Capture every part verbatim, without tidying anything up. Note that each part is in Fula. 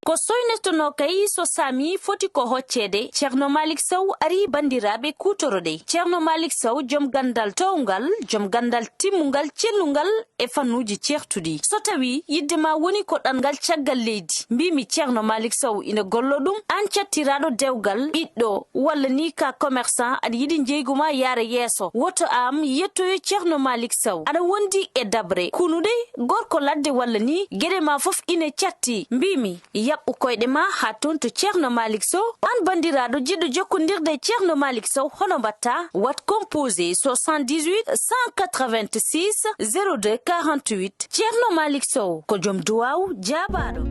Ko soynetonoo kay so saami foti ko hocceede, Ceerno Maalik Sow arii banndiraaɓe kuutoroɗe. Ceerno Maalik Sow, jom ganndal toowngal, jom ganndal timmungal, cellungal e fannuuji ceertuɗi. So tawii yiɗde ma woni ko ɗanngal caggal leydi, mbiimi Ceerno Maalik Sow ina gollo ɗum, aan cattiraaɗo dewgal, ɓiɗɗo, walla ni ka commerçant, aɗa yiɗi njeygu ma yaara yeeso, woto aan yettoyo Ceerno Maalik Sow. Aɗa wondi e daɓre, kunuɗe, gorko ladde walla ni, geɗe ma fof ina catti. Mbiimi, yaɓɓu koyɗe ma haa toon to Ceerno Maalik Sow. Aan banndiraaɗo jiɗɗo jokkondirde e Ceerno Maalik Sow, hono mbaɗtaa? Waɗ composé soixante-dix-huit cent quatre-vingt-six zéro deux quarante-huit. Ceerno Maalik Sow ko jom duwaaw jaabaaɗo.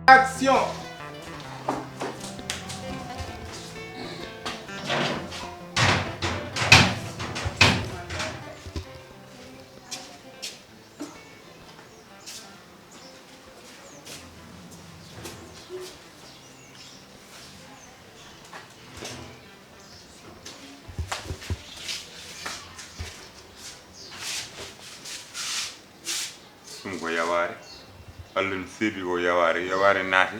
Action. Ɗum ko yawaare. Allah no seedi ko yawaare, yawaare naati.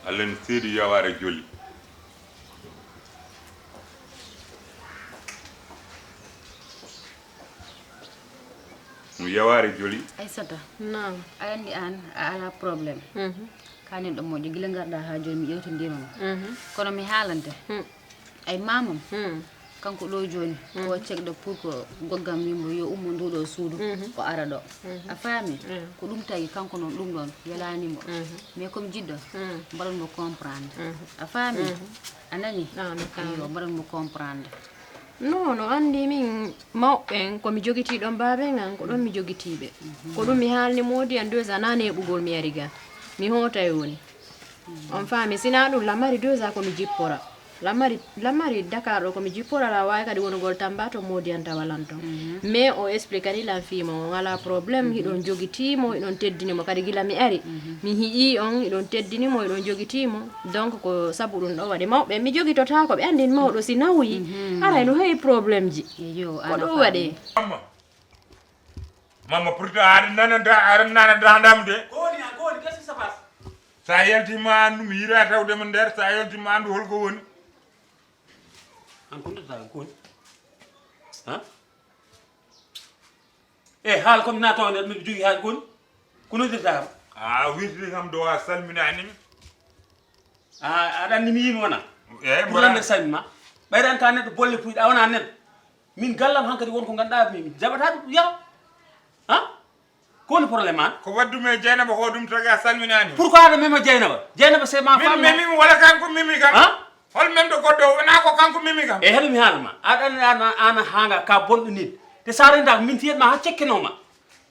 Allah no seedi yawaare joli. Ɗum yawaare joli. Aysata, naam, a anndi aan a alaa problème. Mhm. Kanen ɗo moƴƴo, gila ngarɗaa haa jooni mi ƴewtondiima ma. Mhm. Kono mi haalante. Hmm. Ay, maamam, hmm, kanko ɗo jooni, hmm, ko cekɗo pour ko goggam wimbo yo ummo nduɗo suudu, mhm, o ara ɗo. Mhm. A faami? Hmm. Ko ɗum tagi kanko noon ɗum ɗoon welaani mo. Mhm. Mais comme jiɗɗo, hmm, mbaɗon mo comprendre. Mhm. A faami? Mhm. A nani? Ah, mi faami. Iyo, mbaɗon mo comprendre. Non, no anndi min mawɓe en, ko mi jogitii ɗoon baaba en an, ko ɗoon mi jogitii ɓe. Mhm. Ko ɗum mi haalni moodi an deux ans, naa neeɓugol mi ari ga. Mi hoota e woni. Mhm. On faami, sinaa ɗum lamari deux ans ko mi jippora. Lamari, lamari Dakar ɗo ko mi jippora, la waawi kadi wonugol Tamba to moodi an tawa lan ton. Mhm. Mais o expliquani lan fii mo, on alaa problème, mhm, hiɗon jogitii mo, hiɗon teddini mo. Kadi gila mi ari, mhm, mi hi'i on, hiɗon teddini mo, hiɗon jogitii mo. Donc ko sabu ɗum ɗo waɗi. Mawɓe, mi jogitotaako ɓe, anndin mawɗo si nawyi, mhm, aray no heewi problème ji. Iyo, ko ɗum waɗi. Mamma, mamma, pourtant aɗa nana da, aɗa nana da ndam de. Ko woni, ko woni, qu'est-ce qui se passe? Sa yalti ma anndu, mi yiɗa tawde mo nder, sa yalti ma anndu holko woni. An ko ndetta ko woni? Ha? E haala ko mi naata on, miɗo jogii haala ko woni? Ko noddirta kam? A wirti kam do a salminaani mi. A, aɗa anndi mi yiimi wona? Eyi, pour mbaɗa. Lan mbeɗa salmi ma. Ɓayde an ka neɗɗo bolle puyɗa, a wona neɗɗo. Min gallam hankadi won ko ngannduɗaa mi, mi jaɓataa ɗum yaro. Ha? Ko woni problème an? Ko waɗɗum e Jeynaba ko ɗum tagi a salminaani. Pourquoi aɗa mema Jeynaba? Jeynaba c'est ma femme. Min memii mo wala kanko memi kam. Ha? Hol memɗo goɗɗo o wonaa ko kanko memi kam. E heɗo mi haala ma. Aɗa anndi an, an hanga ka bonɗo nin. Te sa renda ko min fiyat ma ha cekkenoma.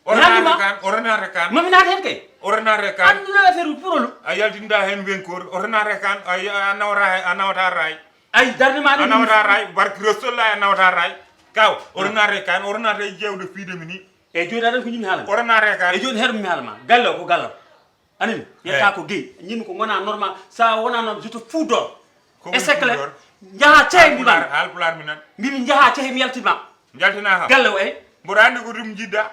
O renata kan, o renata kan. Mami naata hen kay. O renata kan. Annduɗo affaire pour lo. A yaltinda hen wenkor, o renata kan, a, a nawata, a nawata ray. Ay, darde ma a nawata ray, barki Rasulullah a nawata ray. Kaw, o renata kan, o renata jewde fiide mi ni. E joni aɗa ko ñimi haala. O renata kan. E joni heɗo mi haala ma. Galle o ko gallam. Anani, yetta ko gay. Ñin ko ngona normal. Sa wona normal, je te fous dehors. Ko e sekle. Njaha cehe mbi man. Haalpulaar mi nan. Mbimi njaha cehe mi yaltima. Njaltina kam. Galle o, eh. Mboɗo anndi ko ɗum jiɗɗa.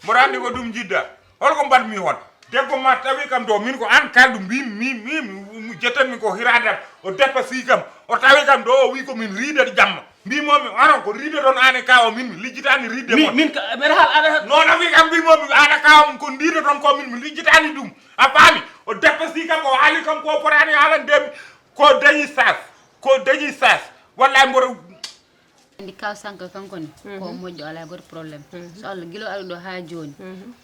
Mboɗo anndi ko ɗum jiɗɗa. Holko mbaɗmi hon? Debbo ma tawi kam ɗo, min ko an kalɗo mbimi, mi, mi, mi, mi jettanmi ko hiradam. O depasi kam. O tawi kam ɗo, o wi ko min riidata jamma. Mbimomi, onon ko riidoton an e kaw o, min mi lijjitani riidde mon. Min ka, mbeɗa haal, aɗa haal. Non, o wi kam mbimomi, an e kaw o, ko riidoton ko, min mi lijjitani ɗum. A faami? O depasi kam, o haali kam ko potani haalande mi. Ko dañi sas. Ko dañi sas. Wallahi mboɗo Andi kaw sanka kanko ne, ko o moƴƴo, alaa goto problème. So Allah gila o ari ɗo haa jooni,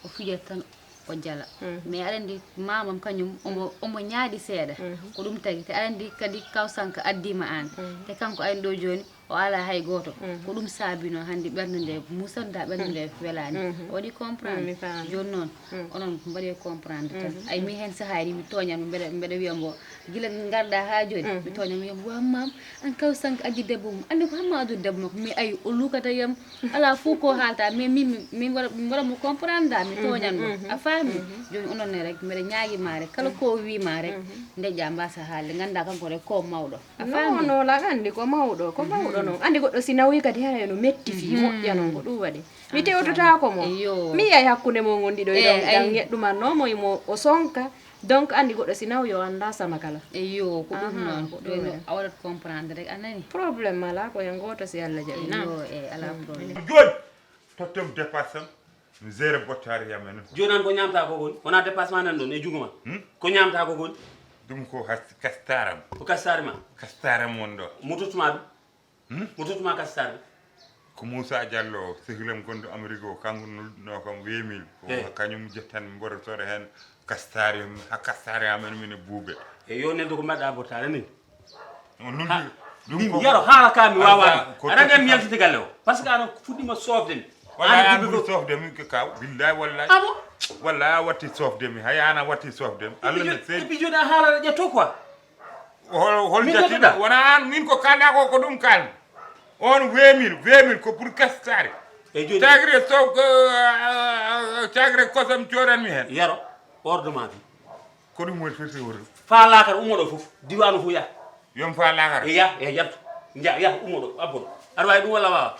o fijata tan, o jala. Mais aɗa andi mamam kañum, omo, omo ñaaɗi seeɗa. Ko ɗum tagi. Te aɗa andi kadi kaw sanka addima an. Te kanko ari ɗo jooni, o alaa hay gooto. Ko ɗum saabino hannde ɓernde nde musanta, ɓernde nde welaani. A waɗi comprendre? Jooni noon, onon mbaɗe comprendre tan. Ay, mi heen sahaa ni mi tooñan mo, mbeɗa, mbeɗa wiya mbo, gila ngarɗa haa jooni, mi tooñan mo, wiya mbo, "Wa mam, an kaw sanka addi debbo mum. Anndi ko hamma addude debbo makko, mais ayi, o lukata yam." Alaa fof ko haalta, mais min, min, min mbaɗa, min mbaɗa mo comprendre da, mi tooñan mo. A faami? Jooni onon ne rek, mbeɗa ñaagi ma rek, kala ko wi ma rek, ndeƴƴa mbasa haalde, ngannda kanko rek ko mawɗo. A faami? Non, non, la anndi ko mawɗo, ko mawɗo non. Anndi goɗɗo si nawi kadi hara no metti fii moƴƴa non, ko ɗum waɗi. Mi tewtotaako mo. Iyo. Mi yiyay hakkunde mon on ɗiɗo. Eh, iɗon, iɗon ay. Ngeɗɗuman no mo imo o sonka. Donc, anndi goɗɗo si nawi o annda sama kala. Iyo, ko ɗum. Aha, non. Ko ɗum. Ɗum no a waɗat comprendre rek, a nani? Problème alaa, ko en gooto si Allah jaɓi, na? Iyo, eh, alaa problème. Jooni, tottem dépasse am, mi gère bottari am en. Jooni an ko ñaamta ko woni? Wona dépasse ma nan ɗon e jugo ma? Hmm? Ko ñaamta ko woni? Ɗum ko has-, kastaram. Ko kastari ma? Kastaram won ɗo. Mo tottuma ɗum? Hmm? Mo tottuma kastari? Ko Moussa Diallo, sehilam gonɗo Amérique o, kanko nodduno kam weemil. Ko kañum jettan mboɗo sora heen kastari, ha kastari amen min e buube. E yo neldo ko mbaɗɗa bottare ni. On noddi ɗum ko yaro haala ka mi wawa. Aɗa andi mi yaltiti galle o. Parce que aɗa fuɗɗima sofde mi. Walla an ɓuri sofde mi ko kaw. Billahi wallahi. Ah bon? Walla a watti sofde mi. Hay an a watti sofde mi. Allah ne seedi. Et puis joɗa haala ƴetto quoi. Hol, hol jattiɗo? Wona an, min ko kalɗa ko, ko ɗum kalmi. On weemil, weemil ko pour kastari. E jooni. Tagre so, ko, ah, ah, ah, tagre kosam joɗanmi hen. Yaro, ordre ma bi. Ko ɗum woni firti wuro. Fa lakar ummoɗo fof, diwanu fof yah. Yom fa lakar. E yah, e yaltu. Nja, yah ummoɗo, abboɗo. Aɗa wawi ɗum walla wawa?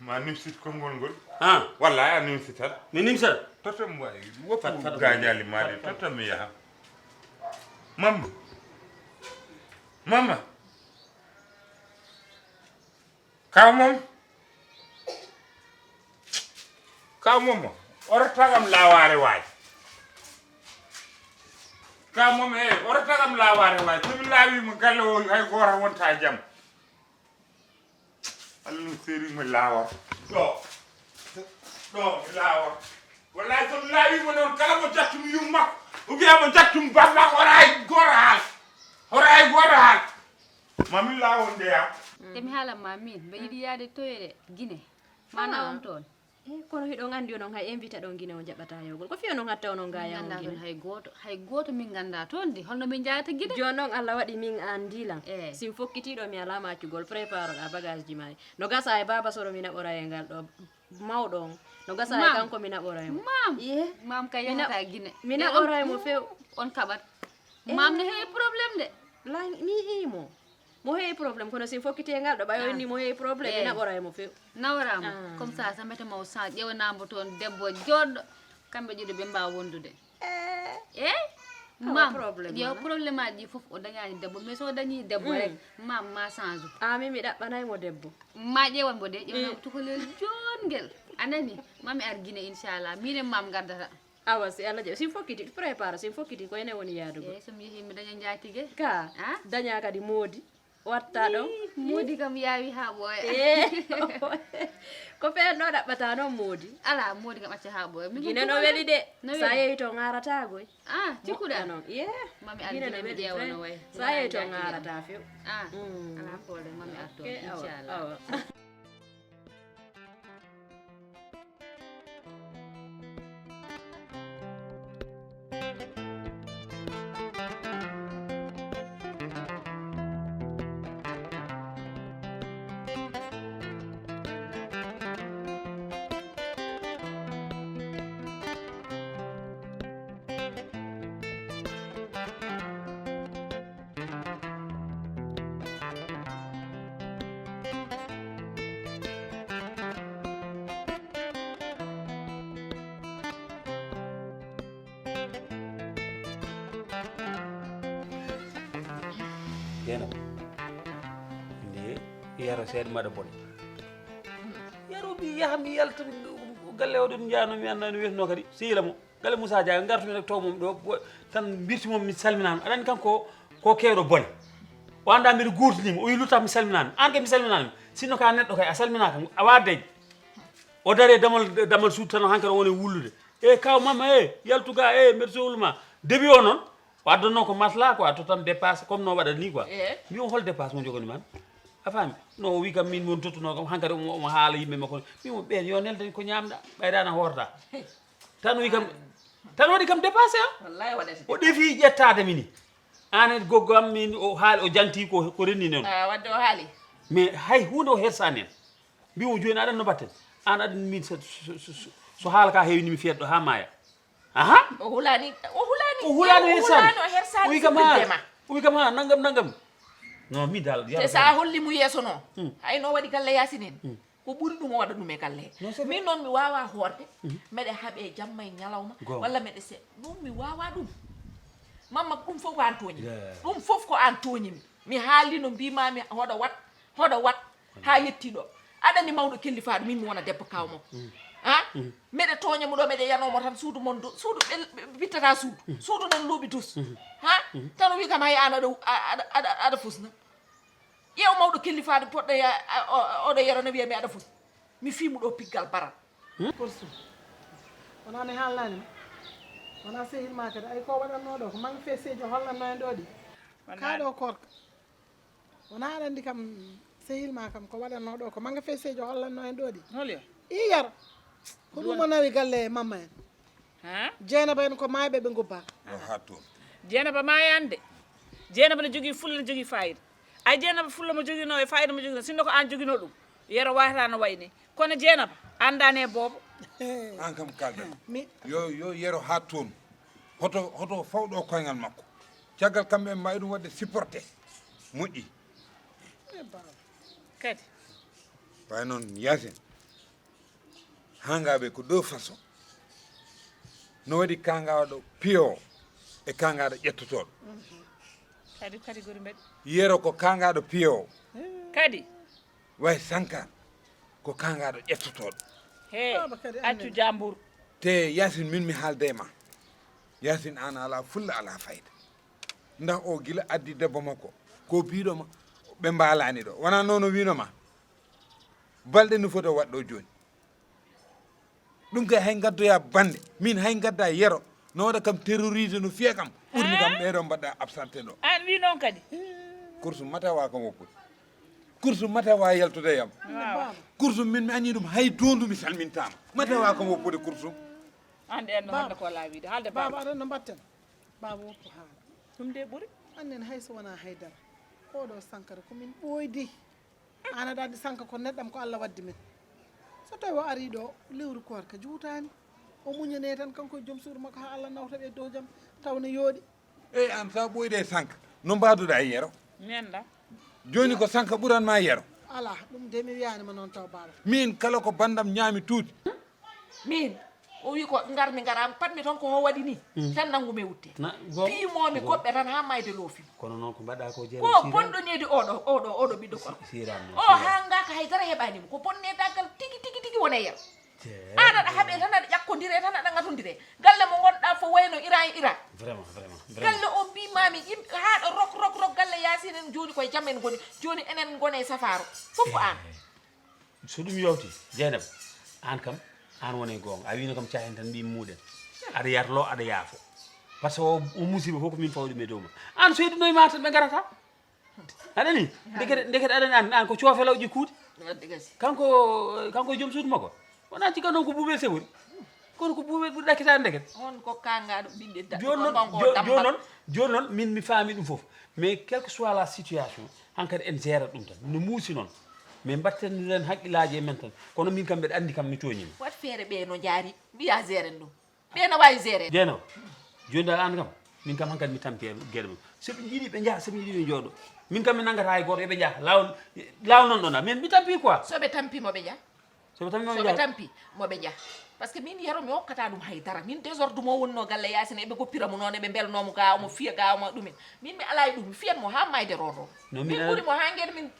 Ma nimsit konngol ngol. Ah. Walla a nimsitat. Mi nimsat? Toto mi wawi. Woppu gaañaali ma ɗi. Toto mi yaha. Mamma. Mamma. Kaw mom. Kaw mom. Oro tagam laware waay. Kaw mom, eh, oro tagam laware waay. Somi lawi mo galle o hay gora wonta jam. Allah no seeri mi laawor. Ɗo. Ɗo mi laawor. Wallahi so mi laawii mo noon kala mo jattumi yumma. O wiya mo jattumi bamma hora hay goto haal. Hora hay goto haal. Ma min laawor ndeya. Te mi haalan ma min, mbe yiɗi yaade toyre Gine. Ma nawon toon. Eh, kono hiɗon anndi onon hay invite ɗon Gine on jaɓata yawgol. Ko fii onon hatta onon ngaya on Gine. Hay gooto, hay gooto min ngannda toon de. Holno min njahata Gine? Jooni noon Allah waɗi min an ndilan. Eh. Sin fokkitiiɗo mi alaa maccugol, préparoɗa bagage ji maayi. No gasa e Baaba Soro mi naɓora e ngal ɗo mawɗo on. No gasa e kanko mi naɓora e mo. Mam. Ye. Mam ka yahata Gine. Mi naɓora e mo few. On kaɓat. Eh. Mam ne heewi problème de. La mi yi'i mo. Mo heewi problème, kono si fokkiti e ngal ɗo ɓayo inni mo heewi problème, mi naɓora e mo few. Nawora mo. Ah. Comme ça, sa mbete mo sa ƴewanamo toon debbo joɗɗo, kamɓe ɗiɗo ɓe mbawa wondude. Eh. Eh? Awa mam, problème yo wala. Problème aji ɗi fof o dañani debbo, mais so o dañi debbo rek, mam ma change. Ah, min mi ɗaɓɓanay mo debbo. Ma ƴewan mo de, ƴewan mo cukalel jongel. A nani? Mami ar Gine, inchallah. Minen mam gardata. Awa, si Allah jaɓi, si fokkiti, prépare, si fokkiti, ko ene woni yaadugol. Eyi, so mi yehi, mi daña njaatige. Ka, daña kadi moodi, watta ɗon. Ii, moodi kam yaawi haa ɓooya. Eh, ko feen ɗo ɗaɓɓata noon moodi. Alaa, moodi kam acca haa ɓooya. Min Gine kam no weli de. No weli. Sa yehi to ŋaarata goy. Ah, cikkuɗa? Moƴƴa noon. Ye. Mami ar Gine no weli ƴeewa no wayi. Sa yehi to ŋaarata few. Ah, alaa problème, mami ar toon, inchallah. Awa. Ena. Nde yaro seeɗa maɗa bone. Yaro mi yaha mi yalta galle o ɗum jaano mi annani wetno kadi sehila mo. Galle Moussa Dia ngartumi rek taw mom ɗo tan mbirti mom mi salminama. Aɗa anndi kanko ko kewɗo bone. O annda mbiɗa gurtinima o wi lutta mi salminama. An kay mi salminama. Sinno ka neɗɗo kay a salminaka a wa deƴ. O dari e damal damal suudu tan hankadi o woni wullude. E kaw mamma e yaltuga e mbeɗa sohluma. Debi o noon. O addanno ko masla quoi to tan dépassé comme no waɗa ni quoi. Eh. Mbi on hol dépasse mo jogani man? A faami? No o wi kam min won tottuno kam hankadi omo omo haala yimɓe makko. Mbi mo ɓeen yo nelden ko ñaamɗa ɓayda na hoorta. Tan o wi kam tan waɗi kam dépassé a. Wallahi waɗati. O ɗefi ƴettaade mi ni. An e goggo am min o haali o janti ko ko renni noon. Ah, wadde o haali. Mais hay hunde o hersani en. Mbi mo jooni aɗan no mbatten. An aɗan min so, so, so, so, so haala ka heewi ni mi fiyat ɗo ha maaya. Aha. O hulani o hulani o hulani o hersani o wi kam ha o wi kam ha nangam nangam. No mi dal te sa holli mo yeeso no. Hmm. Hay no waɗi galle yasinen. Hmm. Ko ɓuri ɗum o waɗa ɗum e galle he min noon mi wawa hoorde. Hmm. Meɗe haaɓe jamma e ñalawma. Walla meɗe se ɗum mi wawa ɗum. Mamma ɗum fof ko an tooñi. Ɗum fof ko an tooñimi. Mi haalino mbimami hoɗo wat hoɗo wat. Ha yetti ɗo aɗani mawɗo kellifaɗo min mi wona debbo kaw makko. Ha meɗe tooña mo ɗo meɗe yanomo tan suudu mon suudu wittata suudu suudu nen luuɓi dus. Ha tan o wi kam hay an aɗa aɗa aɗa fusna. Ƴeew mawɗo kellifaɗo poɗɗo oɗo yero no wiyami aɗa fusna. Mi fimu ɗo piggal baral. Korsum wona mi haalnanima. Wona sehil ma kadi ay ko waɗanno ɗo ko manga fesejo hollanno en ɗo ɗi. Kaɗo korka. Wona aɗa anndi kam sehil ma kam ko waɗatno ɗo ko manga fesejo hollatno en ɗo ɗi. Hol yo? Iyar. Ko ɗum o nawi galle e mamma en. Ha? Jeenaba en ko mayɓe ɓe ngubba. Yo ha toon. Jeenaba mayande. Jeenaba ne jogii fulla ne jogii fayida. Ay jeenaba fulla mo jogino e fayida mo jogino sinno ko an jogino ɗum. Yero wayata no wayni. Kono jeenaba andane boobo. An kam kaldan. Mi yo yo yero ha toon. Hoto hoto fawɗo koyngal makko. Caggal kamɓe en mbawi ɗum waɗde supporté. Moƴƴi. Kadi. Way noon yaasin. Hangaɓe ko deux façon. No waɗi kangaɗo piyo e kangaɗo ƴettotoɗo. Kadi kadi gori mbeɗ. Yero ko kangaɗo piyo. Kadi. Way sanka ko kangaɗo ƴettotoɗo. He accu jambur. Te yasin min mi haalde ma. Yasin an ala fulla ala fayda. Ndax o gila addi debbo makko ko biɗo ma ɓe mbalani ɗo wona nono wino ma. Balɗe no foti o waɗɗo joni. Ɗum kay hay gaddoya bande min hay gadda yero. No waɗa kam terrorisé no fiya kam ɓurni kam ɓeɗo mbaɗa absenté ɗo. An wi noon kadi. Kursu matawa kam woppude. Kursu matawa yaltude yam. Kursu min mi anni ɗum hay dondu mi salmintama. Matawa kam woppude kursu. Ande en no hande ko lawide halde baba. Baba aɗa no mbatten. Baba woppu haala. Ɗum de ɓuri. Annen hay so wona haydara. Oɗo sankara ko min ɓoydi. An aɗa anndi sanka ko neɗɗam ko Allah waddi min. So tawi o ari ɗo lewru koorka juutani. O muñane tan kanko e joom suudu makko ha Allah nawta ɓe dow jam taw ne yooɗi. Eyi an sa ɓoyde e sanka no mbaduɗa e yero? Nenda. Joni ko sanka ɓuran ma yero? Ala ɗum de mi wiyani ma noon taw baba. Min kala ko bandam ñaami tuuti. Min o wi ko ngarmi ngara patmi toon ko ho waɗi ni. Tan nangumi wutte. Piimomi goɓɓe tan ha mayde loofi. Kono noon ko mbaɗa ko jeere ko bonɗo needi oɗo oɗo oɗo ɓiɗɗo gorko. O ha ngaka haydara heɓanimo ko bonne daggal tigi tigi tigi wona yer. An aɗa haɓe tan aɗa ƴakkodire tan aɗa gatodire galle mo gonɗa fo wayno ira e ira. Vraiment vraiment. Galle o mbimami yimɓe haɗo rok rok rok galle yasinen joni koye jam en goni. Joni enen gone e safaro fof ko an. So ɗum yawti jeynaba an kam an woni e goonga a wino kam cahen tan mbimi muɗen. Aɗa yarlo aɗa yaafo. Par ce que o musiba fof ko min fawi ɗum e dow ma. An so yeɗunoyma tan ɓe garata. Aɗani ndekete ndekete aɗani an an ko coofelaw ƴikkude. Kanko kanko e joom suudu makko. Wona cikka noon ko buubel sewori. Kono ko buubel ɓuri ɗakkitaade ndeket. On ko kangaɗo ɓiɗɗe daɗɗe joni noon joni noon joni noon min mi faami ɗum fof. Mais quel que soit la situation hankadi en gérata ɗum tan no muusi noon. Mais mbattaniren haqqillaaji e men tan kono min kam mbeɗa anndi kam mi tooñima. Wat feere ɓe no jaari mbiya géren ɗum. Ɓe no wawi gérer. Jeeno. Joni dal an kam min kam hankadi mi tampi e gueɗe mum. Soɓe jiiɗi ɓe jaaha soɓe jiiɗi ɓe jooɗo. Min kam mi nanngata hay goto yoɓe jaah lawol lawol noon ɗon min mi tampi quoi. Soɓe tampi moɓe jaah. Soɓe tampi moɓe jaah. Soɓe tampi moɓe jaah. Parce que min Yero mi hokkata ɗum hay dara. Min désordre mo wonno galle Yaasin, eɓe goppira mo noon, eɓe mbelno mo ga, omo fiya ga, omo ɗumen. Min mi alaa e ɗum, mi fiyan mo haa mayde rondo. No min Min ɓuri mo haa ngeen min.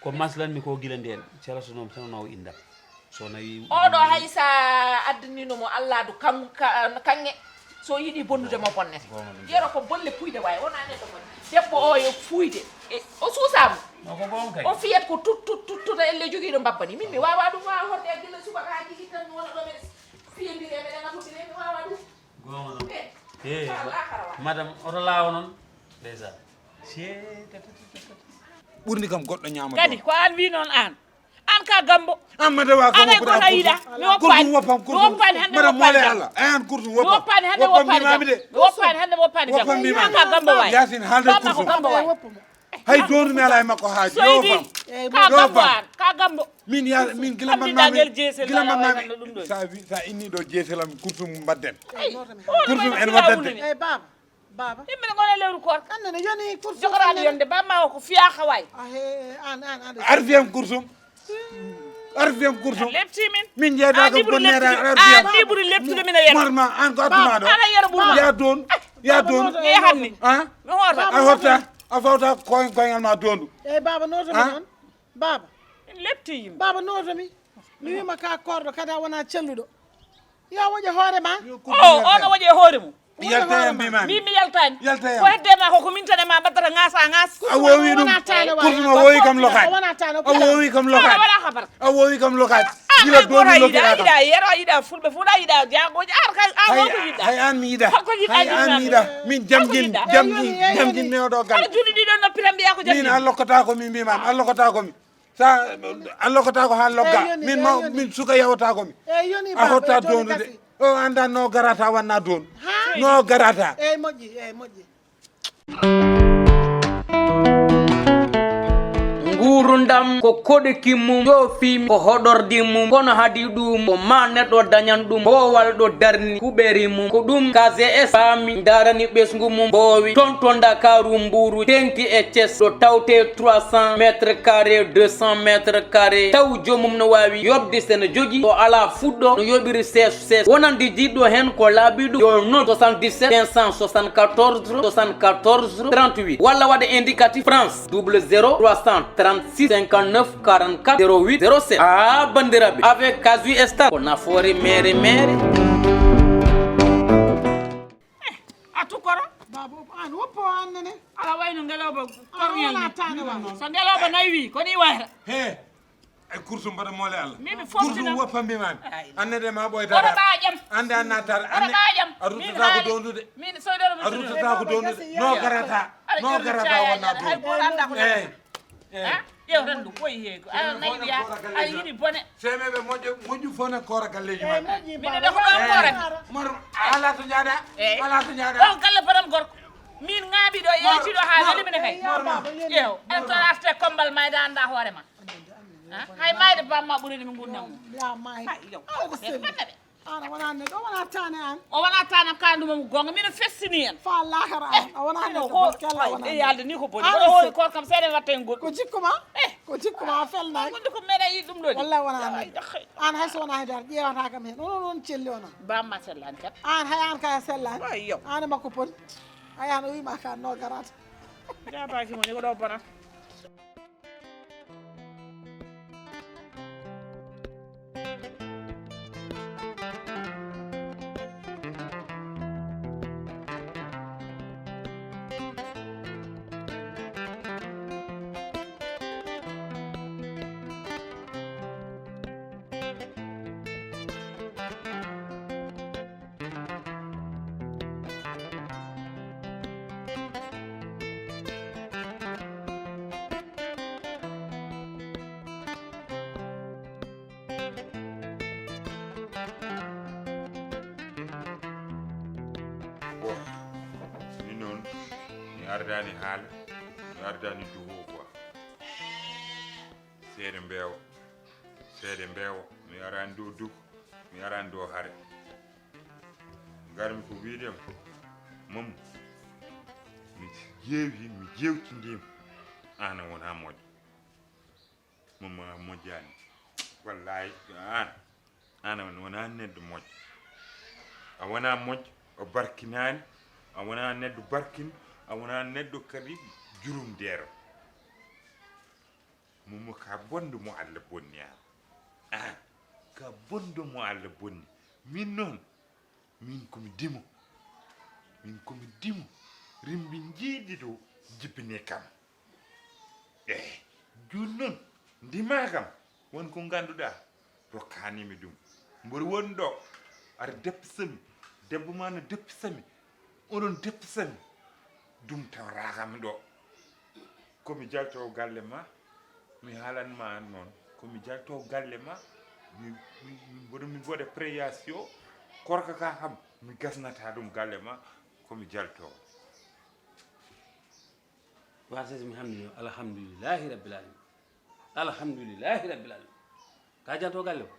Ko maslanmi ko gila ndeen, sela so noon, seno naw indam. So nawi Oɗo hay sa addinino mo Allah du kan-, ka-, kanŋe, so yiɗi bonnude mo bonnete. Goonga ɗum. Yero ko bolle puyde wayi, wona neɗɗo mo. Debbo o yo fuyde. E, o suusa mo. No ko goonga kay. O fiyat ko tut, tut, tut, tut, elle jogiiɗo mbabba ni. Min mi wawa ɗum wawa horde gila subaka haa jigit tan mi wona ɗo meɗen fiyondiri e meɗen atudiri mi wawa ɗum. Goonga ɗum. Eh, He, ma-, madame, oto laawo noon. Ndeysaan. Cee, ta, ta, ta, ta, ta. Ɓurni kam goɗɗo ñaama Kadi, ɗo. Ko an wi noon an. An ka gambo. An made wa kam An ay woppude goto an yiɗa. Kurtum. Mi woppani. Kurtum woppam, Mi kurtum. Woppani hannde Mbaɗa moole woppani Allah. Ay an kurtum mi woppam. Woppani hannde Woppam woppani mimami de. Gambo. Mi woppani hannde woppani Woppam gambo. mimami. An ka gambo waay. Yaasin haalde Bamma ko kurtum. Gambo waay. Hay dondu mi ala e makko haaju. So Yo yiɗi, fam. Ka Yo gambo fam. An. Ka gambo. Min ya min gila Kam mamma ɗiɗaɓel jeese gila ngala mamma wayatno ɗum ɗo. Sa wi sa inni ɗo jeeselam kurtum mbadden. Ay, Kurtum en waddante. Eyyi baba, baba. Yimɓe ne gona lewru koor. Anne ne yoni kursu. Jogoraɗo yonde bamma o ko fiya haway. Ah, he, an, an, an. Arfiyam kurtum. Arfiyam kurtum. Lepti min. Min jeeda ko bonnere arfiyam. An ni ɓuri leptude min a yero. Marma an ko aduna do. Ala yero ɓurma. Ya don. Ya don. Ye hanni. Ha? Mi hoota. A hotta. A fawta koy koy ma dondu. Eyyi baba noto mi non. Baba. Min lepti yimɓe. Baba noto mi. Mi wima ka korɗo kadi a wona celluɗo. Yo woƴe hoore ma. O, o no woƴe hoore mum. Yalta yam mbimami. Min mi yaltani. Yalta yam. Ko hedde ma ko ko min tan e ma mbaddata ŋaasa ŋaas. A wowi ɗum. Wona tane wa. Kurtuma wowi kam lokaji. Wona tane. A wowi kam lokaji. Wala habar. A wowi kam lokaji. Gila domi lokira kam. Yiɗa yero yiɗa fulɓe fuɗa yiɗa jagoji ar kay a woto yiɗa. Hay an mi yiɗa. Hay an mi yiɗa. Min jamgin jamgin jamgin mi oɗo gal. Ala julɗi ɗiɗo noppi tan mbiya ko jamgin. Min a lokkata ko mi mbimami a lokkata ko mi. Sa a lokkata ko ha logga. Min ma min suka yawata ko mi. A hotta dondude. O anda no garata wanna don. No garata. Eyyi moƴƴi eyyi moƴƴi. Ngurundam ko koɗiki mum joofimi ko hoɗordi mum kono hadi ɗum ko ma neɗɗo dañan ɗum boowal ɗo darni kuɓeri mum ko ɗum K G S faami darani ɓesngu mum boowi toon to Ndakaaru Mbuuru tenki e Thiès ɗo tawte trois cents mètres carrés deux cents mètres carrés taw joomum no waawi yoɓde sene jogi o alaa fuɗɗo no yoɓiri sees sees wonande jiɗɗo heen ko laabi ɗum yo noddu soixante-dix-sept cinq cent soixante-quatorze soixante-quatorze trente-huit walla waɗa indicatif France double zéro trois cent trente-six cinquante-neuf quarante-quatre zéro huit zéro sept. Ah, banndiraaɓe, avec Casu Star, ko nafoore meere meere. A tukoro? Baba, an woppo an nene. Ala wayno ngelooba korñal ni. So ngelooba nayi wi, ko ni wayata. He, e kursu mbaɗa moole Allah. Min mi foftina. Kursu woppa mbimami. Annede ma ɓoyta. Ora ɓaƴam. Ande annatar. Ora ɓaƴam. A ruttata ko dondude. Min so ɗo a ruttata ko dondude. No garata. No garata wonna dondude. Eyi. Eyi. Ƴeew tan ɗum ɓoyi heego. Aɗa nayi wiya aɗa yiɗi bone. Seemeɓe moƴƴo moƴƴu fof ne koora galleji maɓɓe. Min ne ko ɗon koora. Mar ala to jaaɗa. Ala to jaaɗa. Ɗon galle param gorko. Min ŋaaɓi ɗo yeytiɗo ha weli mine kay. Ƴeew en to arde kombal mayda anda hoore ma. Hay mayde bamma ɓurani mi ngurnam. Hay yow. An a wona neɗɗo o wona tane an. O wona tane am ka nduma mo gonga mino festini en. Fa lahara an a wona neɗɗo ko kella wona e yalde ni ko boni o hori kor kam seede watte en goɗɗo. Ko jikku ma? Ko jikku ma a felnay. Ko ko meɗa yi ɗum ɗo. Wallahi wona neɗɗo. An hay so wona hay dar ƴewata kam hen onon on celli onon. Bamma sellani kat. An hay an kay sellani. Ay yow. An makko pon. Ay an o wima ka no garata. Jabaki mo ni ko ɗo bonata. Bon, min noon mi ardani haala mi ardani duho quoi. Seeɗa mbeewa seeɗa mbeewa mi arani ɗo duho mi arani ɗo hare. Ngarmi ko wiide ma, Mamu, mi ƴeewi, mi ƴeewtindii ma, aan a wonaa moƴƴo. Mamu a moƴƴaani. Wallaahi, aan, An, a wonaa neɗɗo moƴƴo. A wonaa moƴƴo, a barkinaani. A wonaa neɗɗo barkin, a wonaa neɗɗo kadi jurumdeero. Momo ka bonɗo mo Allah bonni an. An, ka bonɗo mo Allah bonni. Min noon, min ko mi dimo. Min ko mi dimo. Rimbi njiidi ɗo jibini kam. Eey, jooni noon, ndimaa kam, won ko ngannduɗaa, rokkaani mi ɗum. Mboɗo woni ɗo, aɗa deppisa mi, debbo ma no deppisa mi, onon deppisa mi, ɗum tawraaka mi ɗo. Ko mi jaltoowo galle ma, mi haalan ma noon, ko mi jaltoowo galle ma, mi, mi, mi mboɗo, mi mboɗa préyation, korka ka kam, mi gasnata ɗum galle ma, ko mi jaltoowo. Wata sesi mi hamdino, alhamdulillahi rabbil alamin. Alhamdulillahi rabbil alamin. Ka janto galle o.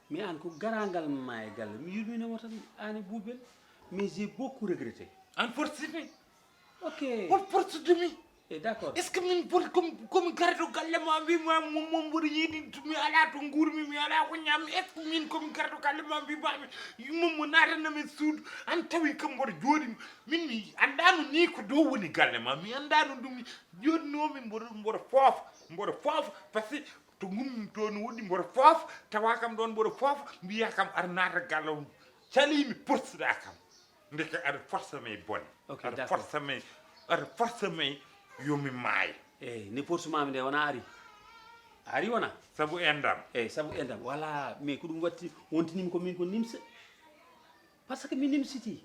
Mais an ko garangal ma e galle. Mi yurminoma tan, an e Boubel. Mais j'ai beaucoup regretté. An forcé mi. Ok. On forcé de mi. Eh, d'accord. Est-ce que min boni komi, komi garɗo galle ma, mbima mo, mo mboɗo yiɗi, mi ala to nguurmi, mi ala ko ñammi? Est-ce que min komi garɗo galle ma, mbima mi, yumma mo naatana min suudu? An tawi kam mboɗo jooɗi. Min mi anndaano ni ko ɗo woni galle ma, mi anndaano ɗum ni. Jooɗinoomi mboɗo, mboɗo foofa, mboɗo foofa, parce que to ngunmi to no woɗɗi mboɗo foofa, tawa kam ɗoon mboɗo foofa, mbiya kam aɗa naata galle o, caliimi, porsuɗa kam. Ndeke aɗa forsa mi bone. Ok, aɗa d'accord. Forsa mi, aɗa forsa mi yo mi maay. Eyi, ni porsu maami nde wona ari. Ari wona. Sabu endam. Eyi, sabu endam. Voilà, mais ko ɗum watti, wontinimi ko min ko nimse. Par ce que mi nimsiti.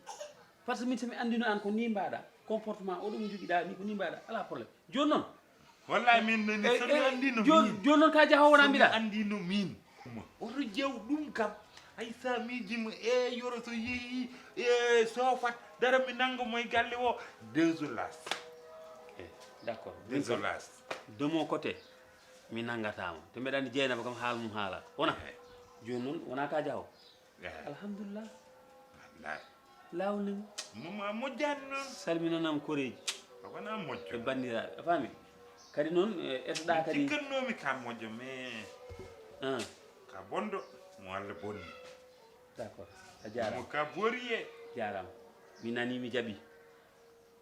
Par ce que min, so mi anndino an ko ni mbaɗa, comportement o ɗum jogiɗa ni ko ni mbaɗa, ala problème. Jooni noon. Wallahi min nani, eh, so mi eh, anndino jooni, min. Jooni noon ka jaha wona mbiɗa. So mi anndino min. Oto jew ɗum kam. Hay sa miijima e yoro so yeeyi e soofat dara mi nannga mo e galle o. Désolé. Eh, d'accord. Min kam, désolé. De mon côté, mi nanngataa mo. Te mbeɗa anndi Jeynaba kam haal mum haala. Wona? Eh. Jooni noon, wona ka jaho. Eh. Alhamdulillah. Wallahi. Laawol ni mo. Mama moƴƴaani noon. Salminanam koreeji. A wonaa moƴƴo. E banndiraaɓe. A faami? Kadi noon, eh, etoɗaa kadi. Cikkatnoomi ka moƴƴo, mais ah, ka bonɗo, mo Allah bonni. D'accord. A jaaraama. Mo ka boori e. Jaaraama. Mi nanii, mi jaɓii.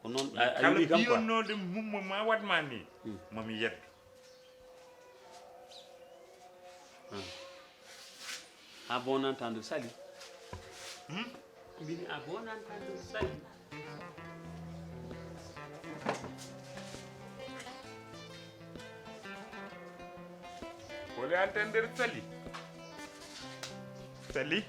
Ko noon, a, a kala wiyi kam quoi. Mbiyannooɗo mum mo ma waɗ ma ni, hmm, mami yeddo. Hmm. À bon entendeur, salut. Hmm? Mbimi à bon entendeur, salut. Wole entendeur, salut. Salut.